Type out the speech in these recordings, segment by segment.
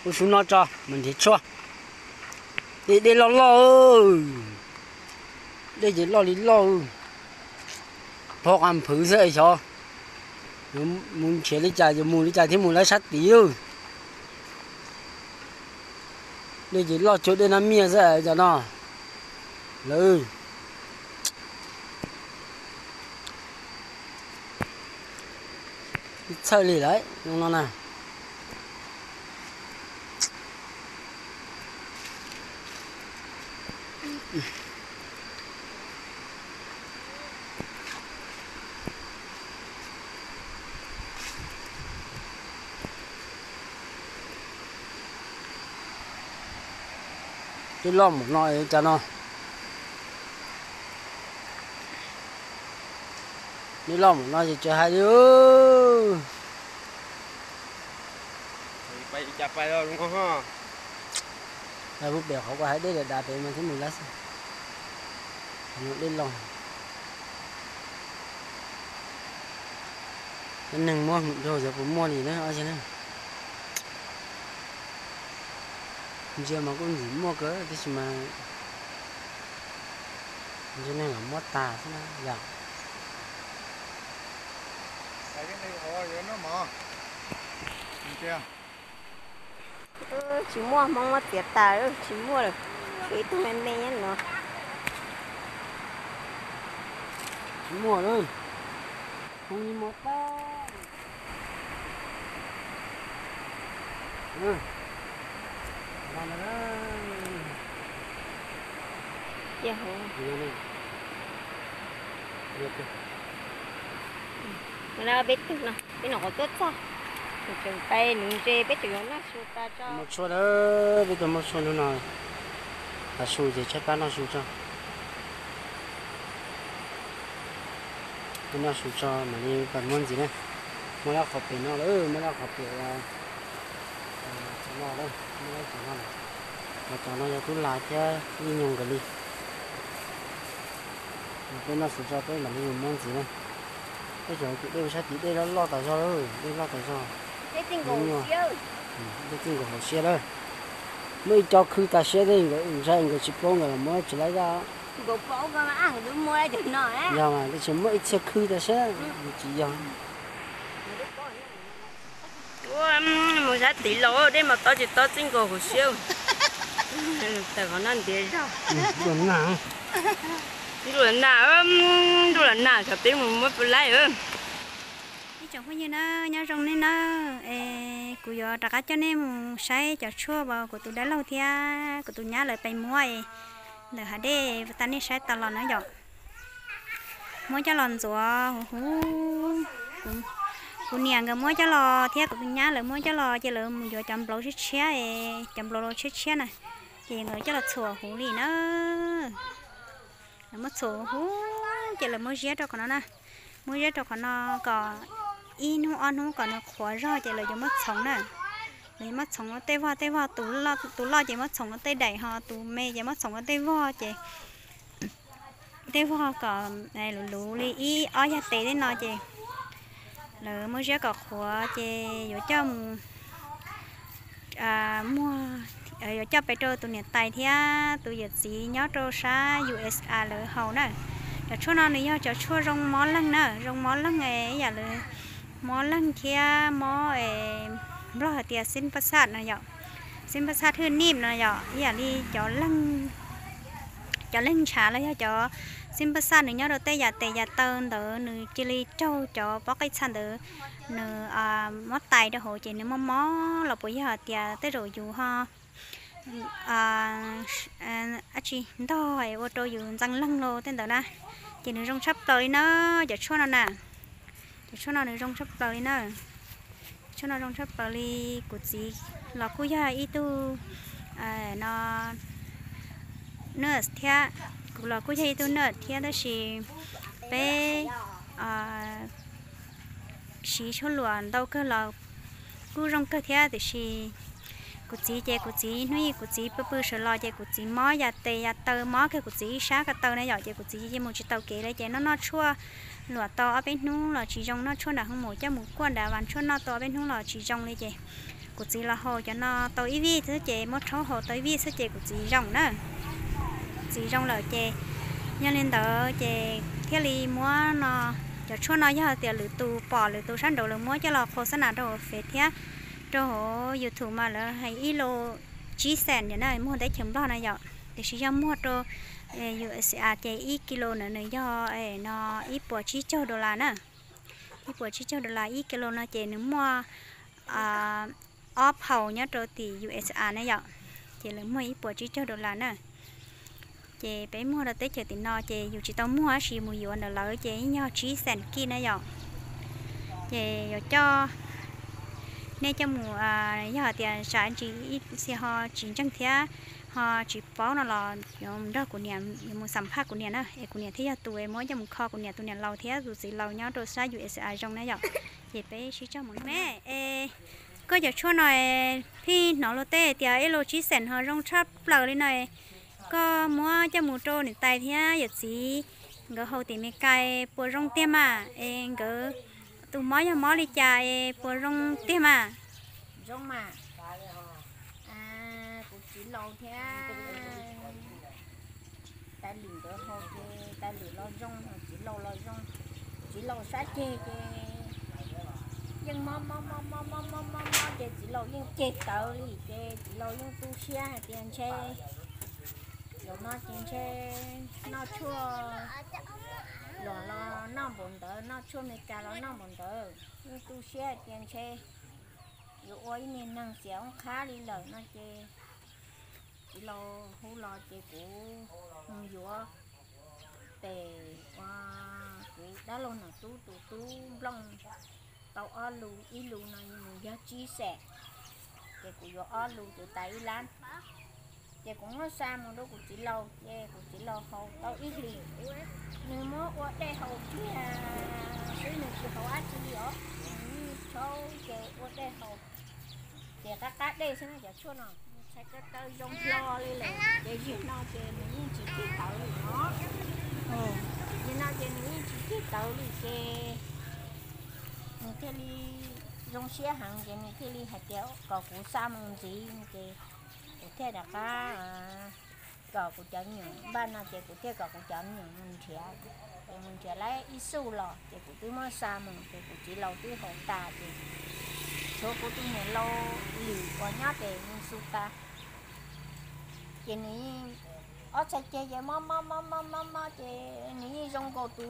Ua su no tso mas nrhiav tshuaj. Dej, dej loj loj, dej ces loj li loj, phob qa nphwv xwb xyov. Yuav mus nrhiav li cas, yuav mus li cas thiaj mus laib sab tid. Dej ces loj cuag dej Nab Miaj xwb cov no. Lawv ib txhawj li lawm no na. Dej loj npaum no cas no. Dej loj npaum no ces tsis hais li. Peb pem qhov kuv hais dej dav dav pem mas thiaj mus lab xwb. Dej loj. Neeg muab hwm dhau xyov puas muaj li na. Ntsia mas kuj ntxim muaj kawg tab sis mas ntsia neeg los muab tas xwb na yom. Tsis muaj, Hmoob muab txiav tas, tsis muaj lawm. Tshuav ib tug me me nyob no. Tsis muaj lawm. Hmoob yeej muaj tag. Peb tug no, peb nyuam qhuav tuaj txog, nws tseem pais nws ntse, peb tseem yuav noj su tas tso. Muaj tshuaj lawm, peb tuaj muaj tshuaj hnub no, tas su ces tshaib plab noj su tso. Peb noj su tso mam li pais muab ntxiv na. Muab lab qhov pem no lawm, muab lab qhov pem, cov no lawm, muab lab cov no lawm. Cov no yog tub las thiab ib nyuag nkawd li. Peb noj su tso peb mam li mus muab ntxiv na. Peb cov dej sab tid dej loj loj tas zog, dej loj tas zog. Dej txij nkaus hauv siab lawm. Muaj ib co khwb tas siab thiab, nkawd ntshai nkawd tsis paub nkawd los muab tsis laib zaj. Yog mas tab sis muaj ib txhia khwb tas siab, tsis yog. Mus sab tid los dej mas tob tsis tob txij nkaus hauv siab. Tawm qhov no ntiav zog. Ntuj los nag, ntuj los nag, tsam peb mus muab pw laib. Ib tsoom phooj ywg na, nyob zoo nej na, es kuv yuav rov qab coj nej mus saib cov tshuaj uas kuv tus dab laug thiab kuv tus nyab lawv pais muab es ntawm hav dej tas nej saib tas los na yom. Muab coj los ntxuav huv huv, kuv niam nkawd muab coj los thiab kuv tus nyab lawv muab coj los ces lawv mus yuav cov nplauv tshiab tshiab es cov nplauv los tshiab tshiab na, ces nkawd coj los txhuam huv li na. Lawv muab txhuam huv ces lawv muab ziab rau qhov no na, muab ziab rau qhov no kom ib hnub ob hnub kom nws qhuav zog ces lawv yuav muab txhoov na. Lawv yuav muab txhoov tej vog, tej vog tus loj ces muab txhoov tej daim, ho tus me ces muab txhoov tej vog ces tej vog kom luv luv li ib ob yag tes tej no ces lawv muab ziab kom qhuav ces yuav coj mus muag, yuav coj pem rau tus niam tais thiab tus yawm txiv nyob rau sab U S A lawv haus na. Cov tshuaj no nws yog cov tshuaj zoo mob leeg na, zoo mob leeg, ib yam li mob leeg thiab mob, Nplog hais tias xib pas xaj no yom, xib pas xaj thwj nij no yom, ib yam li cov leeg ntshav los yog cov xib pas xaj nws nyob rau tej yam tes yam taw ntawd nws cia li raug cov pob qij txha ntawd nws muab tais rau hauv ces nws mob mob los puas yog tias tej zaum yus ho dab tsi ntog ua rau yus ntxeev leeg los tej ntawd na, ces nws zoo tshaj plaws li na, cov tshuaj no na. Cov tshuaj no nws zoo tshaj plaws li na. Tshuaj no zoo tshaj plaws li. Kuv txiv los kuj yog ib tug no nurse thiab, kuv los kuj yog ib tug nurse thiab tab sis peb siv tshuaj luam ntau kawg los kuj zoo kawg thiab tiam sis kuv txiv ces kuv txiv hnub ib kuv txiv pw pw sawv los ces kuv txiv mob yam tes yam taw mob kawg, kuv txiv ib sab ko taw na yom, ces kuv txiv cia mus tsis tau kev li ces noj noj tshuaj luam tau ob peb hnub los tsis zoo, noj tshuaj nram hoo maum coj mus kuaj nram vas tshuaj noj tau ob peb hnub los tsis zoo li ces kuv Kuv txiv los haus cov no tau ib vij xwb ces muab rhaub haus tau ib vij xwb ces kuv txiv zoo na. Kuv txiv zoo lawm ces yog li ntawd ces thiaj li muab no, cov tshuaj no yog tias lwm tus pom lwm tus sab nraud lawv muab coj los qhua xab nas rau hauv Face thiab rau hauv YouTube mas lawv hais ib lo tsib xees na, muag teb chaws Nplog na yom. Tiam sis yog muag rau U S A ces ib kilo na nws yog no ib puas tsib caug dollar na. Ib puas tsib caug dollar ib kilo no ces nws muaj ob phaus nyob rau tim U S A na yom. Ces lawv muag ib puas tsib caug dollar na. Ces peb muag rau teb chaws tim no ces yus tsis tau muag tab sis mus yuav ntawm lawv ces yeej yog tsib xees kij na yom. Ces yuav coj nej coj mus, yog hais tias xav ntsis ib xia ho tsis ntseeg thiab ho tsis paub no los yuav nrog kuv niam yuav mus xam phaj kuv niam na es kuv niam thiaj yog tus es muab coj mus kho kuv niam tus niam laus thiab tus txiv laus nyob rau sab U S A zoo na yom. Ces peb sib coj mus me es koj cov tshuaj no es phij hnov luag tej tias ib lo tsib xees ho zoo tshaj plaws li no, koj muab coj mus rau niam tais thiab yawm txiv nkawd haus tim Meskas puas zoo tiag mas es nkawd tus mob yog mob li cas es puas zoo tiag mas? Zoo mas, kuv txiv laus thiab tais lwm nkawd haus ces tais lwm los zoo, txiv laus los zoo. Txiv laus sab ceg ces yeej mob mob mob mob mob mob mob ces txiv laus yeej ceg tawv li ces txiv laus yeej tu siab hais tias ntshe los no ces ntshe noj tshuaj luam los noj npaum ntawd, noj tshuaj Meskas los noj npaum ntawd, yeej tu siab hais tias ntshe yuav ua ib niag neeg xiam oob qhab li lawm no ces txiv laus hu los ces kuv mus yuav pem ua kuv dab laug Nom Tub tus tub Nplooj tau ob lus, ib lus no nws yog tsib xees, ces kuv yuav ob lus ces tas ib lab. Ces kuv muab xa mus rau kuv txiv laus ces kuv txiv laus haus tau ib hlis, nws muab ua dej haus kiag xwb, nws tsis haus dab tsi li os, nws yeej rhaub ces ua dej haus. Ces qab qab dej xwb na cov tshuaj no, txhais taw taw zoo hlo li lawm ces yim no ces nws yeej tsis cig tawv li no. Yim no ces nws yeej tsis cig tawv li ces nws thiaj li zoo siab heev ces nws thiaj li hais tias kom kuv xa mus ntxiv ces kuv thiaj rov qab kom kuv cov me nyuam npaj no ces kuv thiaj kom kuv cov me nyuam mus nrhiav. Ces mus nrhiav lawm ib xuj los ces kuv twb muab xa mus ces kuv txiv laus twb haus tas ces tshuav kuv tus niam laus Lwm uas nyob pem Minnesota. Ces nws yeej ob txhais ceg ces mob mob mob mob mob mob ces nws yeej zoo nkaus tus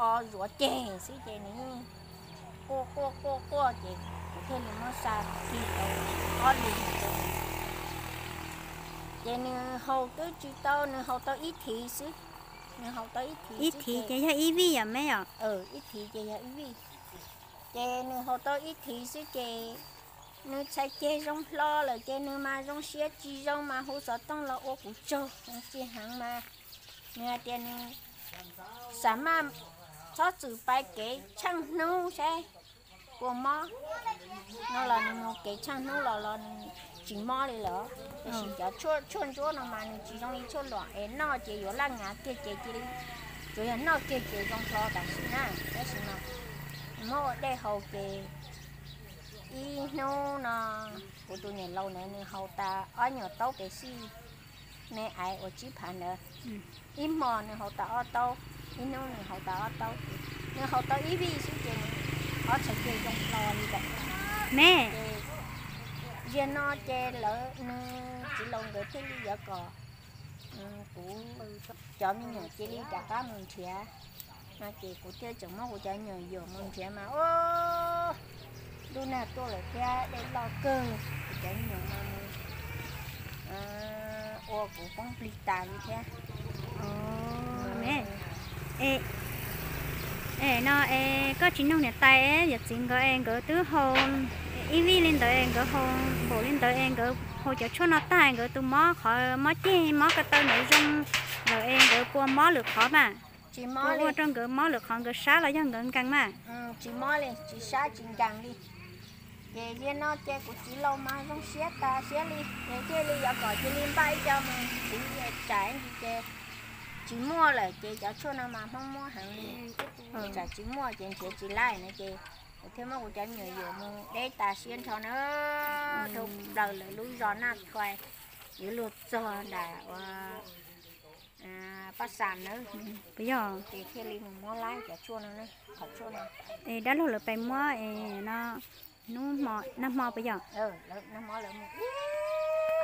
o zuav ceg xwb ces nws yeej quaj quaj quaj quaj ces kuv thiaj li muab xa tig tau ob lus mus rau nws. Ces nws haus twb tsis tau, nws haus tau ib thiv xwb. Nws haus tau ib thiv, ib thiv ces yog ib vij yom me yom? Ib thiv ces yog ib vij. Ces nws haus tau ib thiv xwb ces nws txhais ceg zoo hlo lawm ces nws mas zoo siab tsis zoo mas hu xov tooj los ua kuv tsaug, tsis heev mas nws hais tias nws xam maj txhob txwm pais kev tsheej hnub saib puas mob no los nws mus kev tsheej hnub los los nws tsis mob li lawm. Tiam sis cov tshuaj ntsuab no mas nws tsis zoo li tshuaj luam es noj ces yuav laj ngav kiag ces cia li, tsuas yog noj kiag ces zoo hlo tam sim na. Tab sis mas nws muab ua dej haus ces ib hnub no kuv tus niam laus ntawd nws haus tas ob nyuag taub Pepsi me aiv uas tsib phav ntawd, ib hmo nws haus tas ob taub, ib hnub nws haus tas ob taub, nws haus tau ib vij xwb ces nws ob txhais ceg zoo hlo li lawm. Me, ziag no ces lawv nws txiv laus nkawd thiaj li yuav kom kuv cov me nyuam cia li rov qab mus nrhiav no ces kuv thiaj tseem muab kuv cov me nyuam yuam mus nrhiav mas ua ntuj nag tuaj lawm thiab dej loj kawg, kuv cov me nyuam mas mus ua kuv poob plig tas li thiab. Es no es koj tsis nug niam tais yawm txiv nkawd es nkawd twb haus ib vij li ntawd es nkawd haus npaum li ntawd es nkawd haus cov tshuaj no tag nkawd tus mob qhov mob ceg mob ko taw ntawd zoo lawm es nkawd puas mob lwm qhov mas? Puas ua rau nkawd mob lwm qhov nkawd sab los yog nkawd nkees mas? Tsis mob li, tsis sab tsis nkees li. Ces ziag no ces kuv txiv laus mas zoo siab tas siab li, ces thiaj li yuav kom cia li npaj ib co mus ntxiv tsam ntsis ces tsis muaj lawm ces cov tshuaj no mas Hmoob muab heev li. Tsam tsis muaj ces nrhiav tsis laij no ces Thiab muab kuv cov me nyuam yuam mus deb tas siab nrho na, dhau plaws lawv lub zos Naj Thuais, yuav luag txog nram ua Pab Xam nawb. Puas yog? Ces thiaj li mus muab laib cov tshuaj no, qhov tshuaj no. Es dab laug lawv pais muab es no hnub hmo, nag hmo puas yog? Nag hmo lawv mus,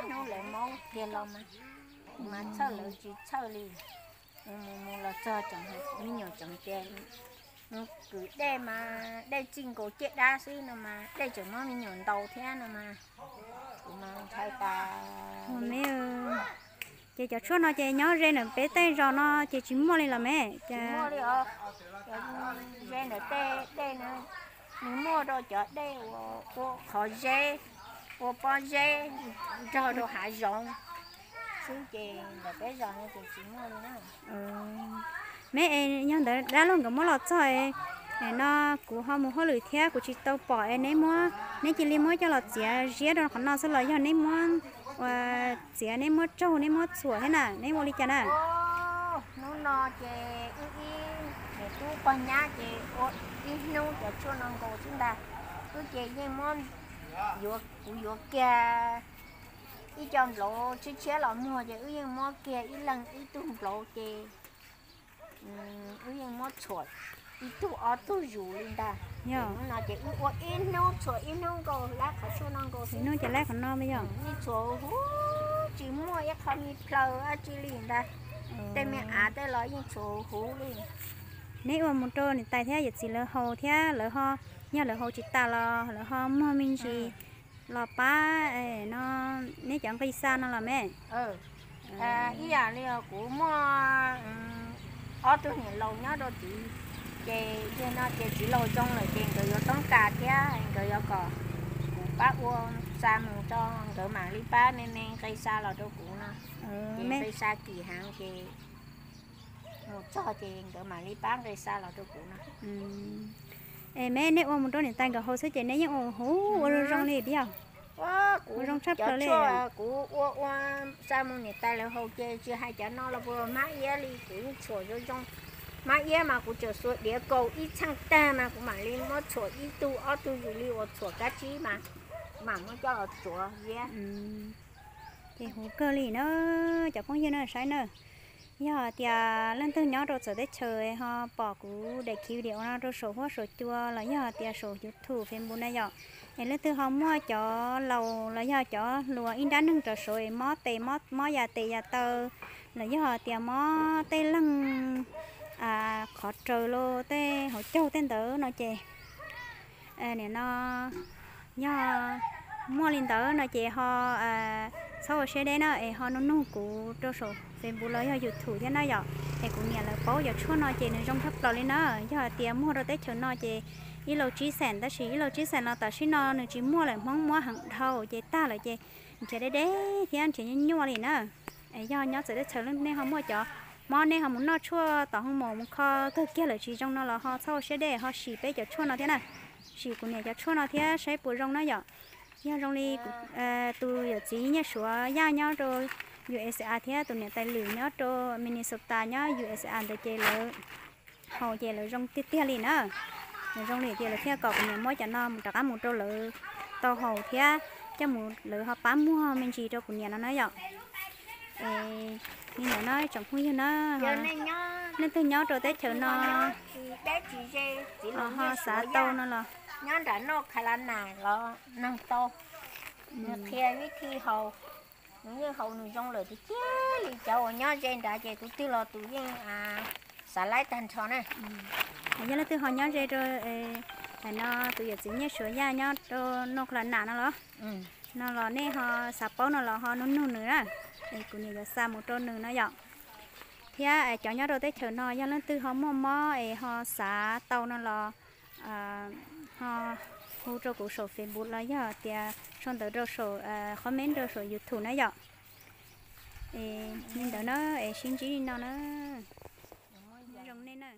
hnub lawv mob kiag los mas, mas txhawj lawv tsis txhawj li. Mus mus los txog tseem, me nyuam tseem tias mus kwm dej mas dej txij nkaus ciaj dab xwb no mas dej tseem muab me nyuam ntaus thiab no mas, kuv mas ntshai tas. Ua me, ces cov tshuaj no ces nyob ze ntawm peb tej zos no ces tsis muaj li los me? Tsis muaj li os. Ze ntawm tej dej no, nws muaj rau cov dej uas ua qhov zeb, ua pob zeb nrog rau hav zoov xwb ces ntawm peb zos no ces tsis muaj li na. Me es yog ntawd dab laug nkawd muab los txog no kuv ho mus hauj lwm thiab kuv tsis tau pom es neb muab, neb cia li muab coj los txiav ziab rau qhov no xwb los yog neb muab ua txiav, neb muab tsaug, neb muab txhuam thiab na, neb ua li cas na? Hnub no ces wb ib niam tub pog nyab ces ua ib hnub cov tshuaj no nkaus xwb ntag. Wb ces yeej muab, kuv yuav kiag ib co nplauv tshiab tshiab los muag ces wb yeej muab kiag ib leeg ib tug nplauv ces wb yeej muab txhuam ib tug ob tug zus li ntag. Hnub no ces wb ua ib hnub txhuam ib hnub nkaus laib qhov tshuaj no nkaus xwb. Hnub ces laib qhov no yog yeej txhuam huv, tsis muaj ib qho me plhaw dab tsi li ntag. Tej me av tej los yeej txhuam huv li. Neb ua mus rau niam tais thiab yawm txiv lawv haus thiab lawv ho, yog lawv haus tsis tas los lawv ho muag me ntsis los pab no, neb cov nqi xa no los me? Ib yam li kuv muaj ob tug niam laus nyob rau tid, ces yog no ces txiv laus zoo lawm ces nkawd yuav toob kas thiab nkawd yuav kom kuv pab ua xa mus rau nkawd mam li pab me me nqi xa los rau kuv no. Ces nqi xa kim heev ces mus txog ces nkawd mam li pab nqi xa los rau kuv no. Es me, neb ua mus rau niam tais nkawd haus xwb ces neb yeej ua huv ua zoo zoo li tiag. Ua zoo tshaj plaws li. Kuv ua ua xa mus niam tais lawv haus ces tsis hais cov no los puas mab iab li kuv yeej txhuam zoo zoo. Mab iab mas kuv tseem xuas diav kaus ib txheej tag mas kuv mam li muab txhuam ib tug ob tug zus li uas txhuam kab tsib mas, kuv mam muab coj los txuav ziab. Ces huv kawg li na, cov phooj ywg na saib na. Yog tias leej twg nyob rau txawv teb chaws ho pom kuv daim khiv video no rau saum huab saum cua los yog tias saum YouTube, Facebook na yom, es leej twg ho muaj cov laus los yog cov hluas ib nrab neeg rau saud es mob tes, mob yam tes yam taw, los yog tias mob tej leeg qhov raws los tej hauv caug tej ntawd no ces nim no yog muaj li ntawd no ces ho txhob ua siab deb na es ho nug nug kuv rau saum Facebook los yog YouTube thiab na yom. Es kuv niam lawv paub cov tshuaj no ces nws zoo tshaj plaws li na. Yog hais tias muag rau teb chaws no ces ib lauj tsib xees, tab sis ib lauj tsib xees los tam sim no nws tsis muaj lawm, Hmoob muab heev dhau ces tag lawm ces nrhiav deb deb thiab nrhiav nyuaj nyuaj li na. Es yog nyob txawv teb chaws nej ho muaj cov mob nej ho mus noj tshuaj tom hoo maum mus kho kawg kiag lawm tsis zoo no los ho txhob ua siab deb ho sim peb cov tshuaj no thiab na. Sim kuv niam cov tshuaj no thiab saib puas zoo na yom. Yog zoo li tus yawm txiv Nyiaj Suav Yaj nyob rau U S A thiab tus niam tais Lwm nyob rau Minnesota nyob U S A ntawd ces lawv haus ces lawv zoo tiag tiag li na. Lawv zoo li ces lawv thiaj kom kuv niam muab cov no mus rov qab mus rau lawv tau haus thiab coj mus lawv ho pab muag me ntsis rau kuv niam no na yom. Es li ntawd no tsoom phooj ywg na, leej twg nyob rau teb chaws no ho xav tau no los nyob nram North Carolina los nug tau, nws qhia vib thi haus, nws yeej haus nws zoo lawm tiag tiag li. Cov uas nyob ze nrad ces tus twg los tus yeej xav laib tag nrho na. Yog leej twg ho nyob ze rau no tus yawm txiv Nyiaj Suav Yaj nyob rau North Carolina no los, no los nej ho xav paub no los ho nug nug nws na, es kuv niam yuav xa mus rau nws no yom. Thiab cov nyob rau teb chaws no yog leej twg ho muaj mob es ho xav tau no los ho hu rau kuv saum Facebook los yog tias sau ntawv rau saum comment rau saum YouTube na yom. Es li ntawd na, es sib ntsib li no na. Nyob zoo nej na.